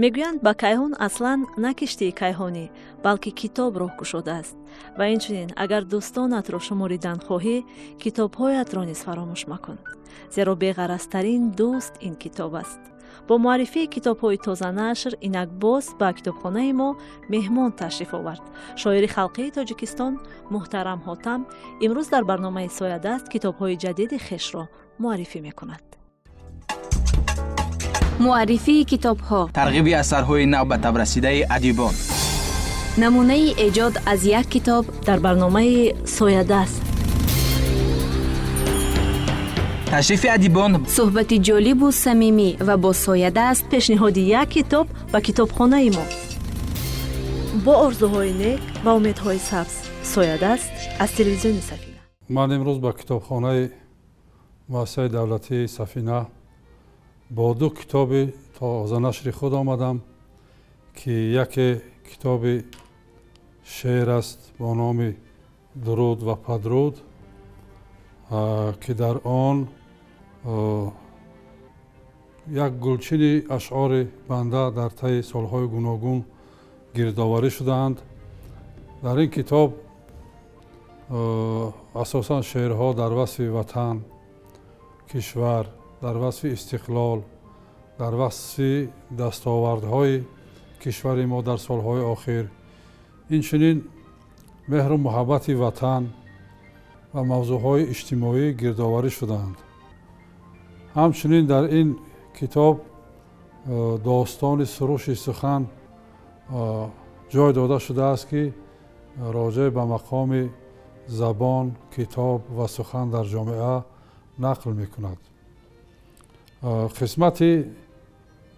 Мегӯянд, ба кайҳон аслан на киштии кайҳонӣ, балки китоб роҳ кушодааст. Ва инчунин, агар дӯстонатро шуморидан хоҳӣ, китобҳоятро низ фаромӯш макун, зеро беғаразтарин дӯст ин китоб аст. Бо муаррифии китобҳои тозанашр инак боз ба китобхонаи мо меҳмон ташриф овард. Шоири халқии Тоҷикистон муҳтарам Ҳотам имрӯз дар барномаи «Соядаст» китобҳои ҷадиди хешро муаррифӣ мекунад. Муаррифии китобҳо, тарғиби асарҳои нав ба таб расидаи адибон, намунаи эҷод аз як китоб. Дар барномаи «Соядаст». Ташрифи адибон, суҳбати ҷолибу самимӣ ва бо «Соядаст». Пешниҳоди як китоб ба китобхонаи мо. Бо орзуҳои нек ва умедҳои сабз, «Соядаст» аз телевизиони «Сафина». Ман имрӯз ба китобхонаи муассисаи давлатии «Сафина» бо ду китоби тозанашри худ омадам, ки яке китоби шеър аст бо номи «Дуруд ва падруд», ки дар он як гулчини ашъори банда дар таи солҳои гуногун гирдоварӣ шудаанд. Дар ин китоб асосан шеърҳо дар васфи ватан, кишвар, дар васфи истиқлол, дар васфи дастовардҳои кишвари мо дар солҳои охир, инчунин меҳру муҳаббати ватан ва мавзӯъҳои иҷтимоӣ гирдоварӣ шудаанд. Ҳамчунин дар ин китоб достони «Суруши сухан» ҷой дода шудааст, ки роҷеъ ба мақоми забон, китоб ва сухан дар ҷомеа нақл мекунад. Қисмати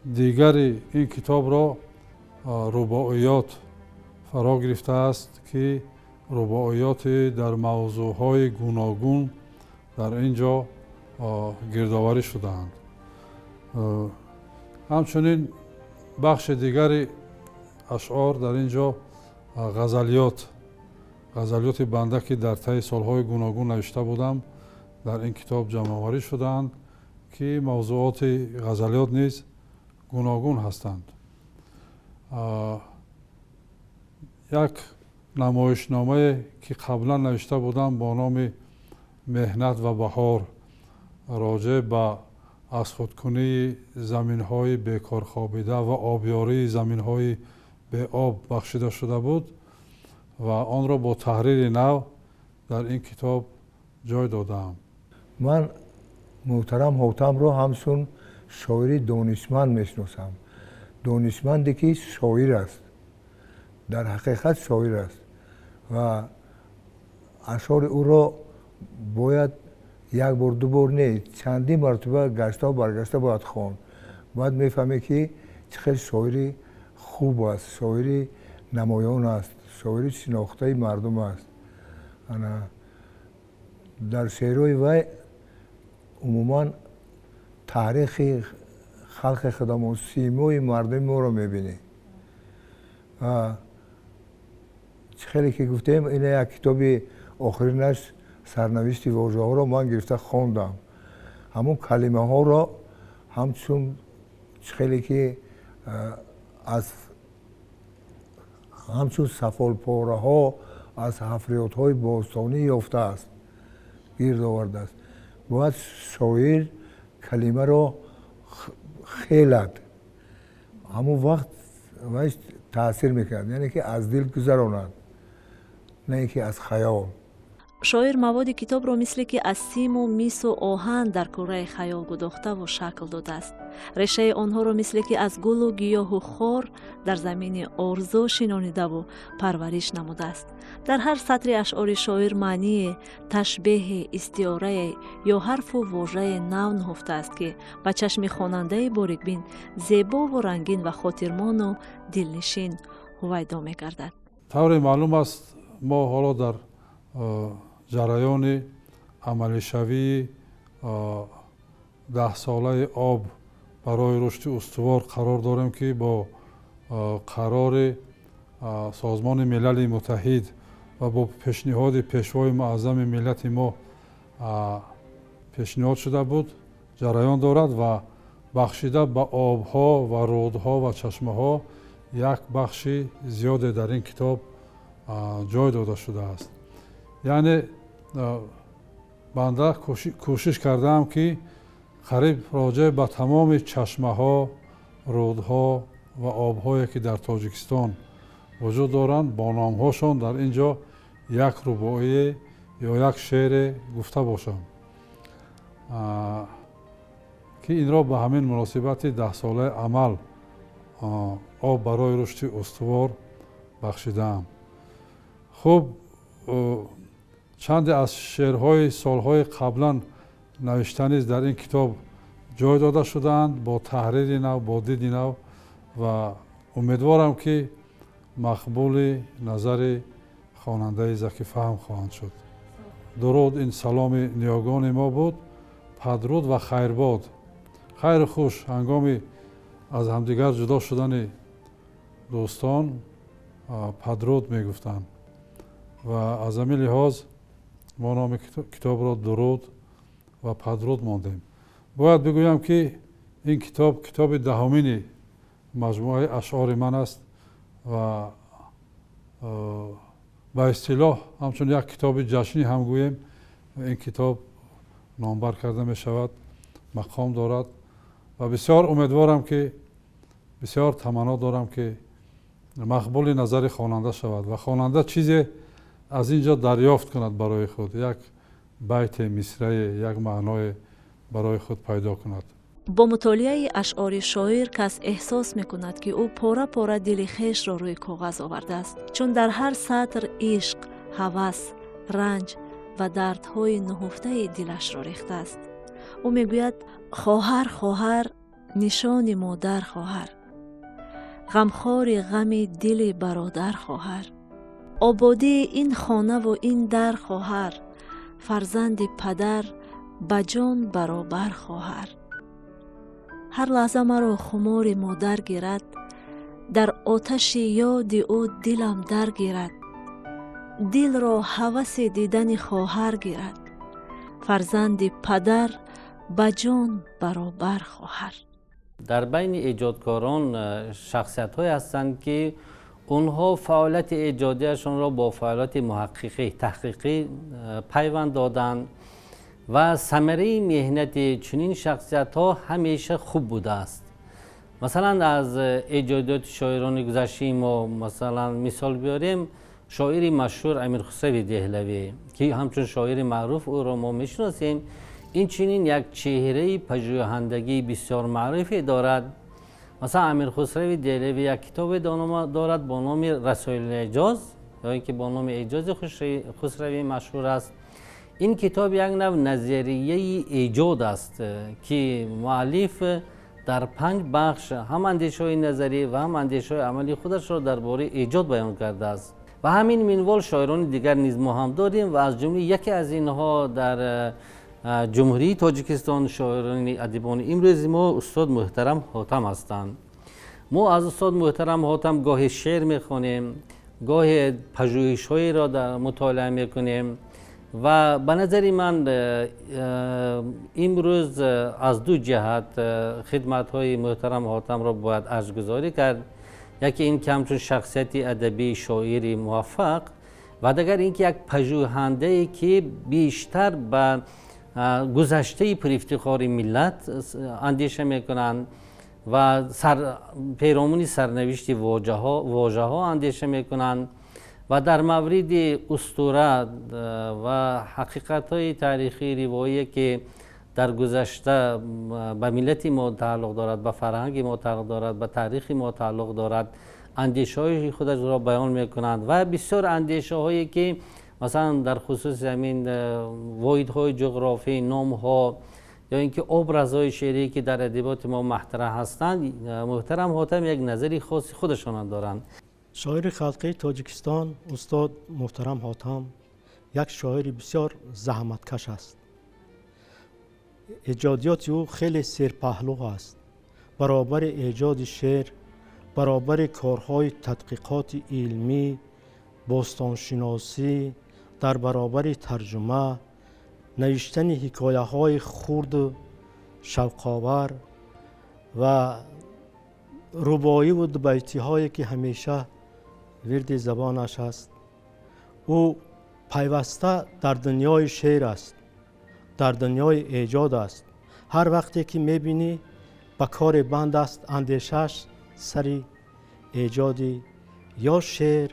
дигари ин китобро рубоиёт фаро гирифтааст, ки рубоиёте дар мавзӯъҳои гуногун дар ин ҷо гирдоварӣ шудаанд. Ҳамчунин бахши дигари ашъор дар ин ҷо ғазалиёт, ғазалиёти банда, ки дар таи солҳои гуногун навишта будам, дар ин китоб ҷамъоварӣ шудаанд, ки мавзӯоти ғазалиёт низ гуногун ҳастанд. Як намоишномае, ки қаблан навишта будам бо номи «Меҳнат ва баҳор», роҷеъ ба аз худкунии заминҳои бекорхобида ва обёрии заминҳои беоб бахшида шуда буд ва онро бо таҳрири нав дар ин китоб ҷой додаам. Ман муҳтарам Ҳотамро ҳамчун шоири донишманд мешиносам, донишманде ки шоир аст, дар ҳақиқат шоир аст ва ашъори ӯро бояд як бор, ду бор не, чандин маротиба гаштаву баргашта бояд хонд. Баъд мефаҳмӣ, ки чӣ хел шоири хуб аст, шоири намоён аст, шоири шинохтаи мардум аст. Ана дар шеърҳои вай умуман таърихи халқи худамон, симои мардуми моро мебинӣ. Ва чӣ хеле ки гуфтем, ина як китоби охиринаш, «Сарнавишти вожаҳоро», ман гирифта хондам. Ҳамон калимаҳоро ҳамчун чӣ хеле ки аз ҳамчун сафолпораҳо аз ҳафриётҳои бостонӣ ёфтааст, гирд овардааст. Бояд шоир калимаро хелад, ҳамон вақт вай таъсир мекунад, яъне ки аз дил гузаронад, на ин ки аз хаёл. Шоир маводи китобро мисле ки аз симу мису оҳан дар кураи хаёл гудохтаву шакл додааст. Решаи онҳоро мисле ки аз гулу гиёҳу хор дар замини орзу шинонидаву парвариш намудааст. Дар ҳар сатри ашъори шоир маъние, ташбеҳе, истиорае ё ҳарфу вожае нав нуҳуфтааст, ки ба чашми хонандаи борикбин зебову рангин ва хотирмону дилнишин ҳувайдо мегардад. Тавре маълум аст, мо ҳоло дар ҷараёни амалишавии 10-солаи об барои рушди устувор қарор дорем, ки бо қарори Созмони Милали Муттаҳид ва бо пешниҳоди Пешвои муаззами миллати мо пешниҳод шуда буд, ҷараён дорад ва Бахшида ба обҳо ва рӯдҳо ва чашмаҳо як бахши зиёде дар ин китоб ҷой дода шудааст. Яъне банда кӯшиш кардаам, ки қариб роҷеъ ба тамоми чашмаҳо, рӯдҳо ва обҳое, ки дар Тоҷикистон вуҷуд доранд, бо номҳошон дар ин ҷо як рубоие ё як шеъре гуфта бошам, ки инро ба ҳамин муносибати 10-солаи амал «Об барои рушди устувор» бахшидаам. Хуб, чанде аз шеърҳои солҳои қаблан навишта низ дар ин китоб ҷой дода шудаанд бо таҳрири нав, бо диди нав, ва умедворам, ки мақбули назари хонандаи закифаҳм хоҳанд шуд. Дуруд ин саломи ниёгони мо буд. Падруд ва хайрбод, хайру хуш, ҳангоми аз ҳамдигар ҷудо шудани дӯстон падруд мегуфтанд ва аз ҳамин лиҳоз мо номи китобро «Дуруд ва падруд» мондем. Бояд бигӯям, ки ин китоб китоби 10-умини маҷмӯаи ашъори ман аст ва ба истилоҳ ҳамчун як китоби ҷашнӣ ҳам гӯем, ин китоб номбар карда мешавад, мақом дорад ва бисёр умедворам, ки бисёр таманно дорам, ки мақбули назари хонанда шавад ва хонанда чизе аз ин ҷо дарёфт кунад, барои худ як байте, мисрае, як маъное барои худ пайдо кунад. Бо мутолиаи ашъори шоир кас эҳсос мекунад, ки ӯ пора пора дили хешро рӯи коғаз овардааст, чун дар ҳар сатр ишқ, ҳавас, ранҷ ва дардҳои нуҳуфтаи дилашро рехтааст. Ӯ мегӯяд: «Хоҳар, хоҳар, нишони модар хоҳар, ғамхори ғами дили бародар хоҳар, ободии ин хонаву ин дар хоҳар, фарзанди падар ба ҷон баробар хоҳар. Ҳар лаҳза маро хумори модар гирад, дар оташи ёди ӯ дилам даргирад, дилро ҳаваси дидани хоҳар гирад, фарзанди падар ба ҷон баробар хоҳар». Дар байни эҷодкорон шахсиятҳое ҳастанд, ки онҳо фаъолияти эҷодияшонро бо фаъолияти муҳаққиқӣ, таҳқиқӣ пайванд доданд ва самараи меҳнати чунин шахсиятҳо ҳамеша хуб будааст. Масалан, аз эҷодиёти шоирони гузаштаи мо, масалан, мисол биёрем: шоири машҳур Амирхусрави Деҳлавӣ, ки ҳамчун шоири маъруф ӯро мо мешиносем, инчунин як чеҳраи пажӯҳандагии бисёр маъруфе дорад. Масалан, Амирхусрави Деҳлавӣ як китобе дорад бо номи «Расоили эъҷоз» ё ин ки бо номи «Эъҷози Хусравӣ» машҳур аст. Ин китоб як нав назарияи эҷод аст, ки муаллиф дар панҷ бахш ҳам андешаҳои назарӣ ва ҳам андешаҳои амалии худашро дар бораи эҷод баён кардааст. Ва ҳамин минвол шоирони дигар низ мо ҳам дорем ва аз ҷумлаи яке аз инҳо дар Ҷумҳурии Тоҷикистон шоирони адибони имрӯзи мо устод муҳтарам Ҳотам ҳастанд. Мо аз устод муҳтарам Ҳотам гоҳе шеър мехонем, гоҳе пажӯҳишҳоеро мутолиа мекунем ва ба назари ман имрӯз аз ду ҷиҳат хидматҳои муҳтарам Ҳотамро бояд арҷгузорӣ кард. Яке ин ки ҳамчун шахсияти адабии шоири муваффақ ва дигар ин ки як пажӯҳандае, ки бештар ба гузаштаи пурафтихори миллат андеша мекунанд ва пиромуни сарнавишти вожаҳо андеша мекунанд ва дар мавриди устура ва ҳақиқатҳои таърихии ривоие, ки дар гузашта ба миллати мо тааллуқ дорад, ба фарҳанги мо тааллуқ дорад, ба таърихи мо тааллуқ дорад, андешаҳои худашро баён мекунанд ва бисёр андешаҳое, ки масалан дар хусуси ҳамин воҳидҳои ҷуғрофӣ, номҳо ё ин ки образҳои шеърие, ки дар адабиёти мо матраҳ ҳастанд, муҳтарам Ҳотам як назари хоси худашонро доранд. Шоири халқии Тоҷикистон устод муҳтарам Ҳотам як шоири бисёр заҳматкаш аст. Эҷодиёти ӯ хеле серпаҳлӯ аст. Баробари эҷоди шеър, баробари корҳои тадқиқоти илмӣ, бостоншиносӣ, дар баробари тарҷума, навиштани ҳикояҳои хурду шавқовар. Ва рубоӣ ва дубайтиҳое ки ҳамеша вирди забонаш аст. Ӯ пайваста дар дунёи шеър аст, дар дунёи эҷод аст. Ҳар вақте ки мебинӣ ба кори банд аст, андешааш сари эҷоди ё шеър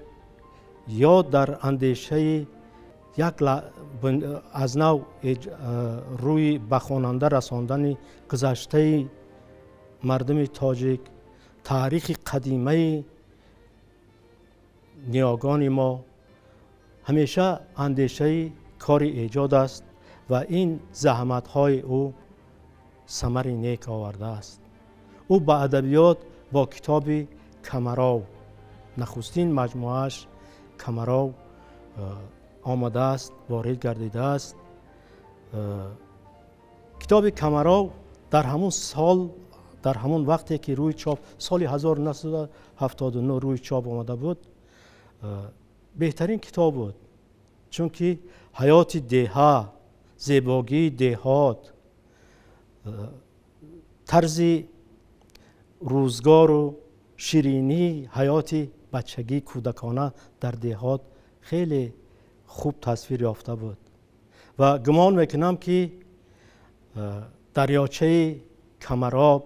ё дар андешаи як аз нав рӯи ба хонанда расондани гузаштаи мардуми тоҷик, таърихи қадимаи ниёгони мо. Ҳамеша андешаи кори эҷод аст ва ин заҳматҳои ӯ самари нек овардааст. Ӯ ба адабиёт бо китоби Камаров, нахустин маҷмӯааш Камаров омадааст, ворид гардидааст. Китоби Камаров дар ҳамун сол, дар ҳамун вақте ки рӯи чоп соли 1979 рӯи чоп омада буд, беҳтарин китоб буд, чунки ҳаёти деҳа, зебогии деҳот, тарзи рӯзгору ширинии ҳаёти бачагии кӯдакона дар деҳот хеле хуб тасвир ёфта буд. Ва гумон мекунам, ки дарёчаи Камароб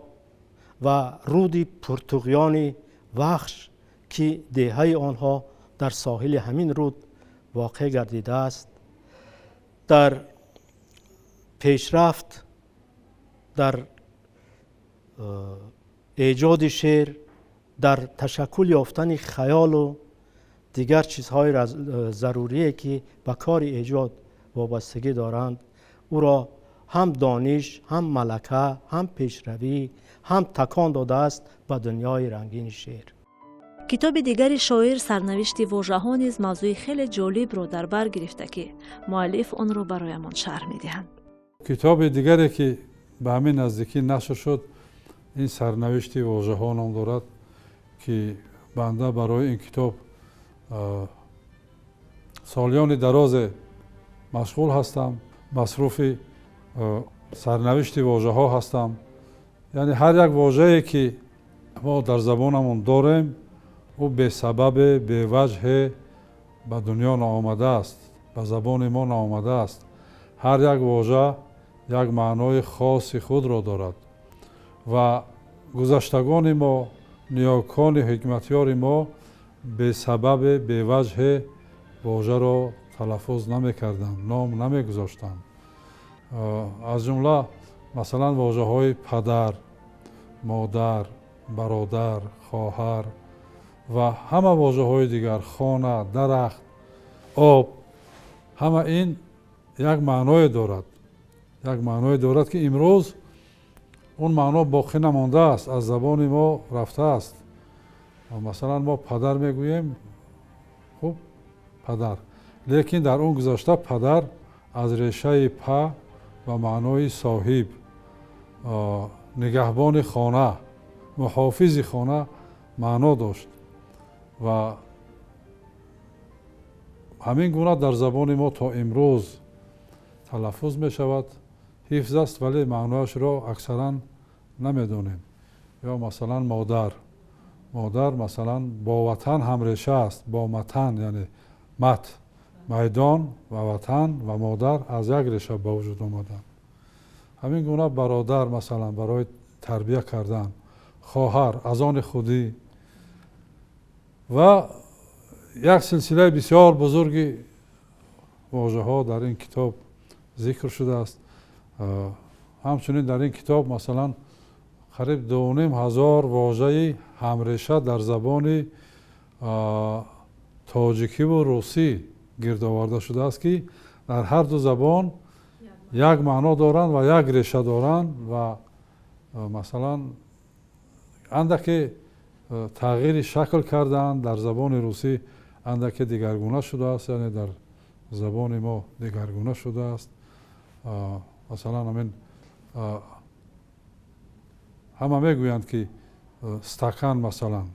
ва руди пуртуғёни Вахш, ки деҳаи онҳо дар соҳили ҳамин руд воқеъ гардидааст, дар пешрафт, дар эҷоди шеър, дар ташаккул ёфтани хаёлу дигар чизҳои зарурие, ки ба кори эҷод вобастагӣ доранд, ӯро ҳам дониш, ҳам малака, ҳам пешравӣ, ҳам такон додааст ба дунёи рангини шеър. Китоби дигари шоир «Сарнавишти вожаҳо» низ мавзӯи хеле ҷолибро дар бар гирифта, ки муаллиф онро бароямон шарҳ медиҳанд. Китоби дигаре, ки ба ҳамин наздикӣ нашр шуд, ин «Сарнавишти вожаҳо» ном дорад, ки банда барои ин китоб солиёни дарозе машғул ҳастам, масруфи сарнавишти вожаҳо ҳастам. Яъне ҳар як вожае, ки мо дар забонамон дорем, ӯ бесабабе, беваҷҳе ба дунё наомадааст, ба забони мо наомадааст. Ҳар як вожа як маънои хоси худро дорад ва гузаштагони мо, ниёкони ҳикматёри мо бесабабе, беваҷҳе вожаро талаффуз намекарданд, ном намегузоштанд. Аз ҷумла, масалан, вожаҳои падар, модар, бародар, хоҳар ва ҳама вожаҳои дигар, хона, дарахт, об, ҳама ин як маъное дорад, як маъное дорад, ки имрӯз он маъно боқӣ намондааст, аз забони мо рафтааст. Масалан, мо падар мегӯем, хуб, падар, лекин дар он гузашта падар аз решаи па ба маънои соҳиб, нигаҳбони хона, муҳофизи хона маъно дошт. Ва ҳамин гуна дар забони мо то имрӯз талаффуз мешавад, ҳифз аст, вале маънояшро аксаран намедонем. Ё масалан модар. Модар, масалан, бо ватан ҳамреша аст, бо матан, яъне мат, майдон ва ватан ва модар аз як реша ба вуҷуд омаданд. Ҳамин гуна бародар, масалан, барои тарбия кардан, хоҳар аз они худӣ ва як силсилаи бисёр бузурги вожаҳо дар ин китоб зикр шудааст. Ҳамчунин дар ин китоб, масалан, қариб 2500 вожаи ҳамреша дар забони тоҷикиву русӣ гирд оварда шудааст, ки дар ҳар ду забон як маъно доранд ва як реша доранд ва, масалан, андаке тағйири шакл кардаанд. Дар забони русӣ андаке дигаргуна шудааст, яъне дар забони мо дигаргуна шудааст. Масалан, ҳамин ҳама мегӯянд, ки стакан, масалан,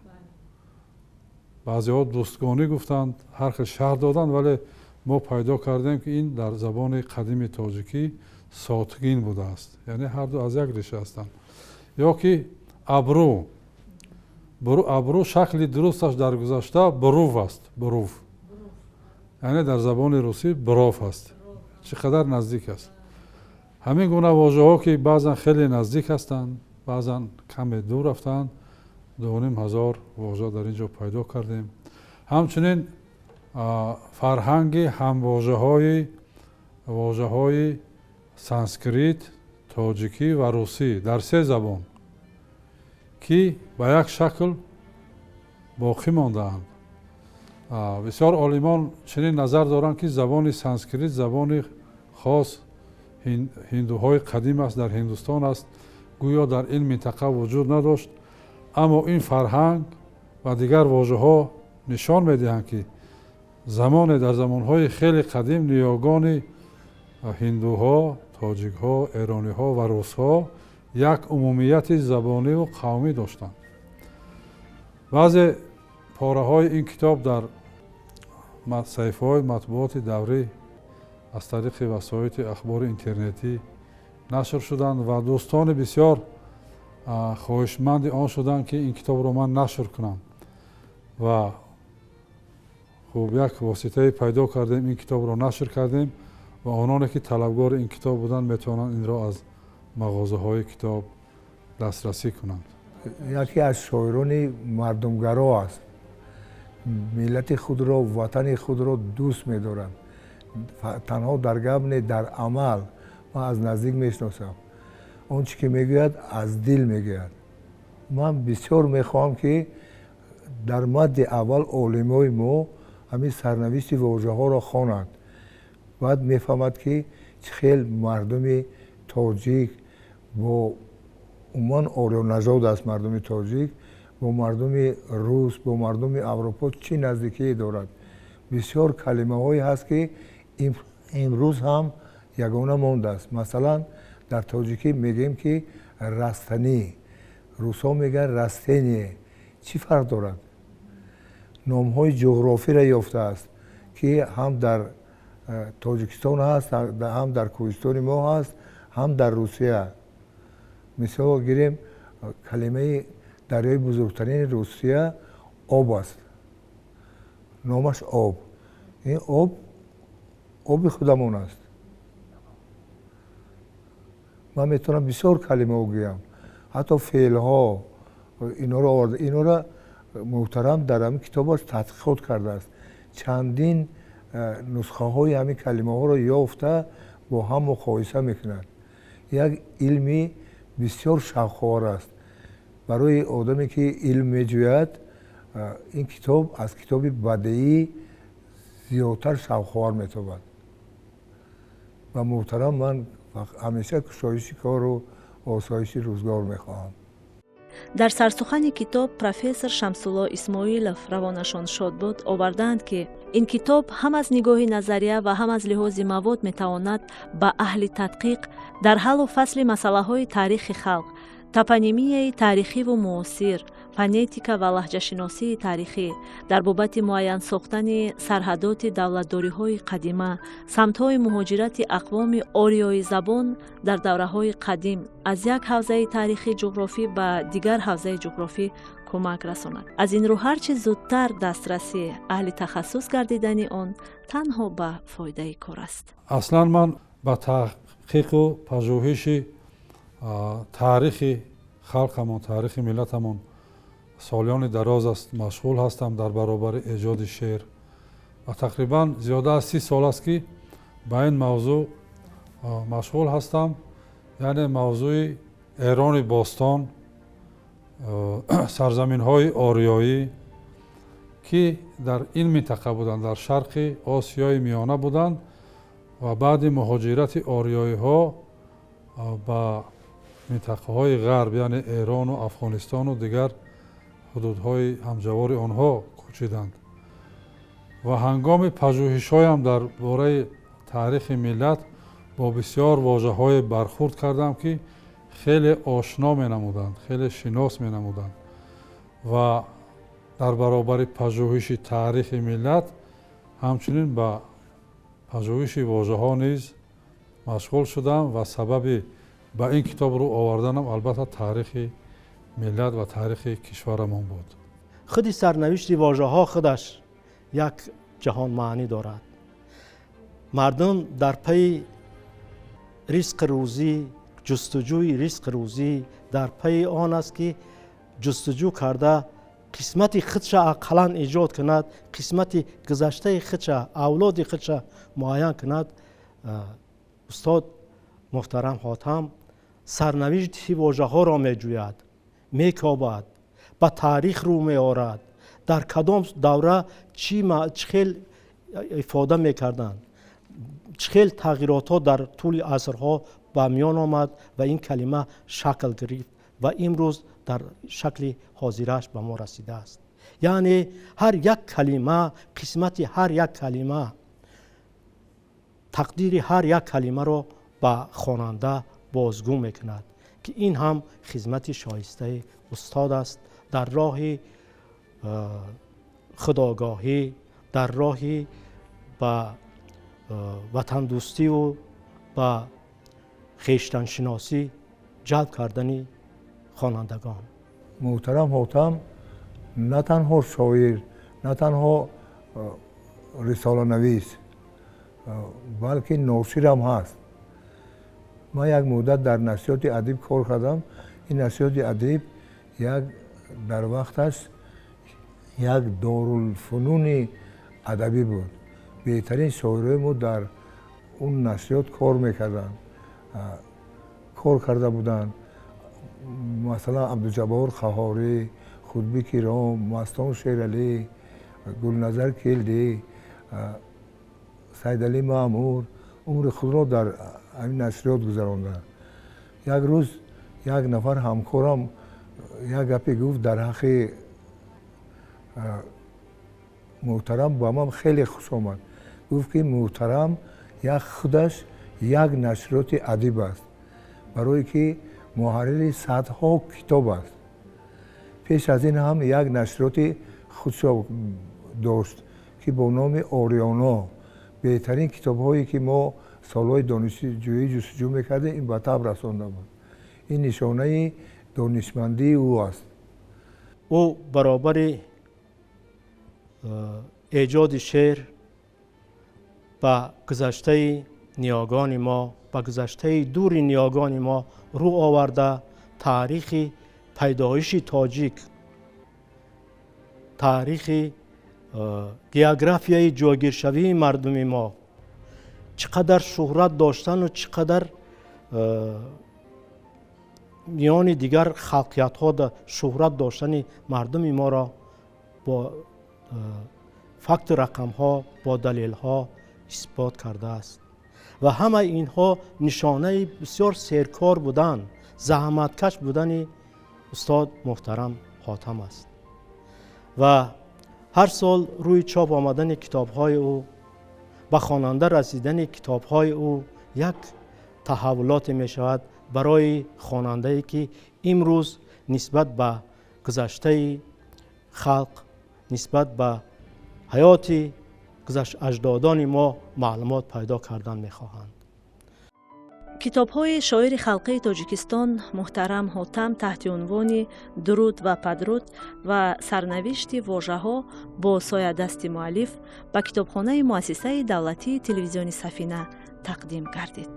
баъзеҳо дӯстгонӣ гуфтанд, ҳар хел шарҳ доданд, вале мо пайдо кардем, ки ин дар забони қадими тоҷикӣ сотгин будааст, яъне ҳарду аз як реша ҳастанд. Ё ки Абрӯ. Абрӯ шакли дурусташ дар гузашта бурув аст, бурув. Яъне дар забони русӣ бров аст. Чӣ қадар наздик аст. Ҳамин гуна вожаҳо ки баъзан хеле наздик ҳастанд, баъзан каме дур рафтанд, 2500 вожа дар ин ҷо пайдо кардем. Ҳамчунин фарҳанги ҳамвожаҳои вожаҳои санскрит, тоҷикӣ ва русӣ дар се забон ки ба як шакл боқӣ мондаанд. Бисёр олимон чунин назар доранд, ки забони санскрит забони хос ҳиндуҳои қадим аст, дар Ҳиндустон аст, гӯё дар ин минтақа вуҷуд надошт. Аммо ин фарҳанг ва дигар вожаҳо нишон медиҳанд, ки замоне дар замонҳои хеле қадим ниёгони ҳиндуҳо, тоҷикҳо, эрониҳо ва русҳо як умумияти забониву қавмӣ доштанд. Баъзе пораҳои ин китоб дар саҳифаҳои матбуоти даврӣ аз тариқи васоити ахбори интернетӣ нашр шуданд ва дӯстони бисёр хоҳишманди он шуданд, ки ин китобро ман нашр кунам. Ва хуб, як воситае пайдо кардем, ин китобро нашр кардем ва ононе ки талабгори ин китоб буданд, метавонанд инро аз мағозаҳои китоб дастрасӣ кунанд. Яке аз шоирони мардумгаро аст. Миллати худро, ватани худро дӯст медорад. Танҳо дар гап не, дар амал. Ман аз наздик мешиносам. Он чӣ ки мегӯяд, аз дил мегӯяд. Ман бисёр мехоҳам, ки дар мадди аввал олимои мо ҳамин сарнавишти вожаҳоро хонанд. Баъд мефаҳмад, ки чӣ хел мардуми тоҷик бо умуман ориёнажод аст, мардуми тоҷик бо мардуми рус, бо мардуми аврупо чӣ наздикие дорад. Бисёр калимаҳое ҳаст, ки имрӯз ҳам ягона мондааст. Масалан, дар тоҷикӣ мегӯем, ки растанӣ, русҳо мегӯянд растение. Чӣ фарқ дорад? Номҳои ҷуғрофиро ёфтааст, ки ҳам дар Тоҷикистон ҳаст, ҳам дар кӯҳистони мо ҳаст, ҳам дар Русия. Мисол гирем, калимаи дарёи бузургтарини Русия об аст, номаш об. Ин об оби худамон аст. Ман метавонам бисёр калимаҳо гӯям, ҳатто феълҳо. Инҳоро оварда, инҳоро муҳтарам дар ҳамин китобаш тадқиқот кардааст. Чандин нусхаҳои ҳамин калимаҳоро ёфта, бо ҳам муқоиса мекунад. Як илми бисёр шавқовар аст барои одаме, ки илм меҷӯяд. Ин китоб аз китоби бадеӣ зиёдтар шавқовар метобад. Ва муҳтарам ман ҳамеша кушоиши кору осоиши рӯзгор мехоҳам. Дар сарсухани китоб профессор Шамсулло Исмоилов, равонашон шод буд, овардаанд, ки ин китоб ҳам аз нигоҳи назария ва ҳам аз лиҳози мавод метавонад ба аҳли тадқиқ дар ҳаллу фасли масъалаҳои таърихи халқ, топонимияи таърихиву муосир, фонетика ва лаҳҷашиносии таърихӣ, дар бобати муайян сохтани сарҳадоти давлатдориҳои қадима, самтҳои муҳоҷирати ақвоми ориёизабон дар давраҳои қадим аз як ҳавзаи таърихи ҷуғрофӣ ба дигар ҳавзаи ҷуғрофӣ кӯмак расонад. Аз ин рӯ, ҳар чӣ зудтар дастрасӣ аҳли тахассус гардидани он танҳо ба фоидаи кор аст. Аслан ман ба таҳқиқу пажӯҳиши таърихи халқамон, таърихи миллатамон солиёни дароз аст машғул ҳастам дар баробари эҷоди шеър ва тақрибан зиёда аз 30 сол аст, ки ба ин мавзӯъ машғул ҳастам, яъне мавзӯи Эрони бостон, сарзаминҳои ориёӣ, ки дар ин минтақа буданд, дар шарқи Осиёи Миёна буданд ва баъди муҳоҷирати ориёиҳо ба минтақаҳои ғарб, яъне Эрону Афғонистону дигар ҳудудҳои ҳамҷавори онҳо кӯчиданд. Ва ҳангоми пажӯҳишҳоям дар бораи таърихи миллат бо бисёр вожаҳое бархурд кардам, ки хеле ошно менамуданд, хеле шинос менамуданд. Ва дар баробари пажӯҳиши таърихи миллат ҳамчунин ба пажӯҳиши вожаҳо низ машғул шудам ва сабаби ба ин китоб рӯ оварданам албатта таърихи Миллат ва таърихи кишварамон буд. Худи сарнавишти вожаҳо худаш як ҷаҳон маънӣ дорад. Мардум дар пайи ризқи рӯзӣ, ҷустуҷӯи ризқи рӯзӣ, дар пайи он аст ки ҷустуҷӯ карда қисмати худша ақаллан эҷод кунад, қисмати гузаштаи худша, авлоди худша муайян кунад. Устод муҳтарам Ҳотам сарнавишти вожаҳоро меҷӯяд, мекобад, ба таърих рӯ меорад, дар кадом давра чӣ хел ифода мекарданд, чӣ хел тағйиротҳо дар тӯли асрҳо ба миён омад ва ин калима шакл гирифт ва имрӯз дар шакли ҳозирааш ба мо расидааст. Яъне ҳар як калима, қисмати ҳар як калима, тақдири ҳар як калимаро ба хонанда бозгӯ мекунад, ки ин ҳам хизмати шоистаи устод аст дар роҳи худогоҳӣ, дар роҳи ба ватандӯстиву ба хештаншиносӣ ҷалб кардани хонандагон. Муҳтарам Ҳотам на танҳо шоир, на танҳо рисоланавис, балки ноширам ҳаст. Ман як муддат дар нашриёти Адиб кор кардам. Ин нашриёти Адиб як дар вақташ як дорулфунуни адабӣ буд. Беҳтарин шоирои мо дар он нашриёт кор мекарданд, кор карда буданд. Масалан, Абдуҷаббор Қаҳорӣ, Худби Киром, Мастон Шералӣ, Гулназар Келдӣ, Сайдалӣ Маъмур умри худро дар ҳамин нашриёт гузаронданд. Як рӯз як нафар ҳамкорам як гапе гуфт дар ҳаққи муҳтарам, ба ман хеле хуш омад. Гуфт ки муҳтарам як худаш як нашриёти адиб аст, барое ки муҳаррири садҳо китоб аст. Пеш аз ин ҳам як нашриёти худшо дошт, ки бо номи Ориёно беҳтарин китобҳое ки мо солҳои донишҷӯӣ ҷустуҷӯ мекардем, ин ба таб расонда буд. Ин нишонаи донишмандии ӯ аст. Ӯ баробари эҷоди шеър ба гузаштаи ниёгони мо, ба гузаштаи дури ниёгони мо рӯ оварда, таърихи пайдоиши тоҷик, таърихи географияи ҷойгиршавии мардуми мо, чӣ қадар шӯҳрат доштану чӣ қадар миёни дигар халқиятҳо шӯҳрат доштани мардуми моро бо факту рақамҳо, бо далелҳо исбот кардааст. Ва ҳамаи инҳо нишонаи бисёр серкор будан, заҳматкаш будани устод муҳтарам Ҳотам аст. Ва ҳар сол рӯи чоп омадани китобҳои ӯ, ба хонанда расидани китобҳои ӯ як таҳаввулоте мешавад барои хонандае ки имрӯз нисбат ба гузаштаи халқ, нисбат ба ҳаёти аҷдодони мо маълумот пайдо кардан мехоҳанд. Китобҳои шоири халқии Тоҷикистон муҳтарам Ҳотам таҳти унвони Дуруд ва падруд ва сарнавишти вожаҳо бо соядасти муаллиф ба китобхонаи муассисаи давлатии телевизиони Сафина тақдим гардид.